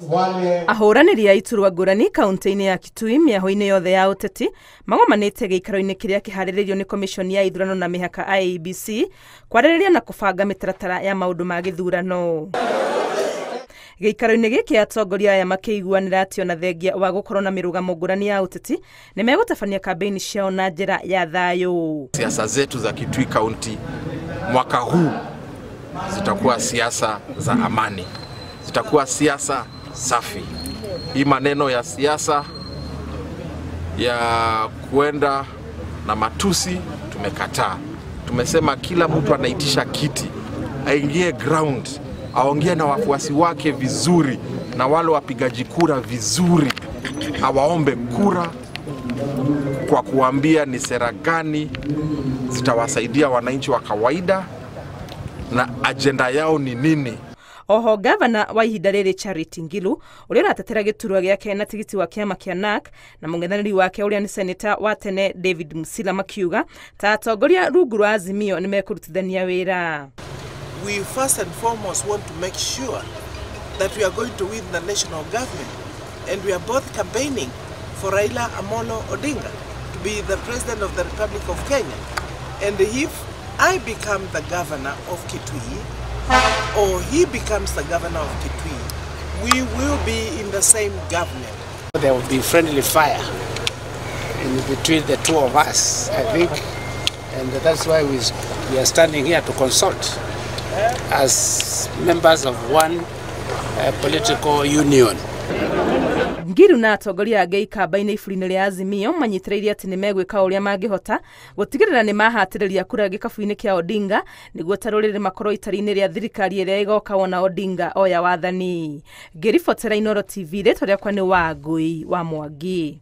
Wale Ahũranĩri a iturwa ngũrani kaunti-inĩ ya Kitui mĩahũ-inĩ yothe ya ũteti magomanĩte gĩikaro-inĩ kĩrĩa kĩharĩrĩirio nĩ Commission ya ithurano na mĩhaka IEBC kwarĩrĩria na kũbanga mĩtaratara ya maũndũ ma gĩthurano. Gĩikaro-inĩ gĩkĩ atongoria aya makĩiguanĩra atĩ ona thengia wa gũkorwo na mĩrũgamo ngũrani ya ũteti nĩ megũtabania kambĩini ciao na njĩra ya thayũ. Siasa zetu za Kitui County mwaka huu zitakuwa siasa za amani, zitakuwa siasa safi. Hii maneno ya siasa ya kuenda na matusi tumekataa. Tumesema kila mtu anaitisha kiti aingie ground, aongee na wafuasi wake vizuri na wale wapigaji kura vizuri, awaombe kura kwa kuambia ni sera gani zitawasaidia wananchi wa kawaida na ajenda yao ni nini. Oho gavana wa ihinda rĩrĩ Charity Ngilu ũrĩa ũratetera gĩturwa gĩake na tigiti wa kĩama kĩa NARC na mũng'ethanĩri wake ũrĩa nĩ seneta wa tene David Musila makiuga ta atongoria rungu rwa Azimio nĩ mekũrutithania wĩra. We first and foremost want to make sure that we are going to win the national government, and we are both campaigning for Raila Amolo Odinga to be the President of the Republic of Kenya. And if I become the governor of Kitui, or he becomes the governor of Kitui, we will be in the same government. There will be friendly fire in between the two of us, I think, and that's why we are standing here to consult as members of one political union. Ngiru na atongoria angĩ ikamba-inĩ iburi-inĩ rĩa Azimio manyitĩrĩire atĩ nĩ megwĩka ũrĩa mangĩhota gũtigĩrĩra nĩ mahatĩrĩria kura gĩkabu-inĩ kĩa Odinga nĩguo ta rũrĩrĩ makorwo itari-inĩ rĩa thirikari ĩrĩa ĩgoka wona Odinga oya wathani. Ngĩribotera Inooro TV, rĩtwa rĩakwa nĩ Wangũi wa Mwangi.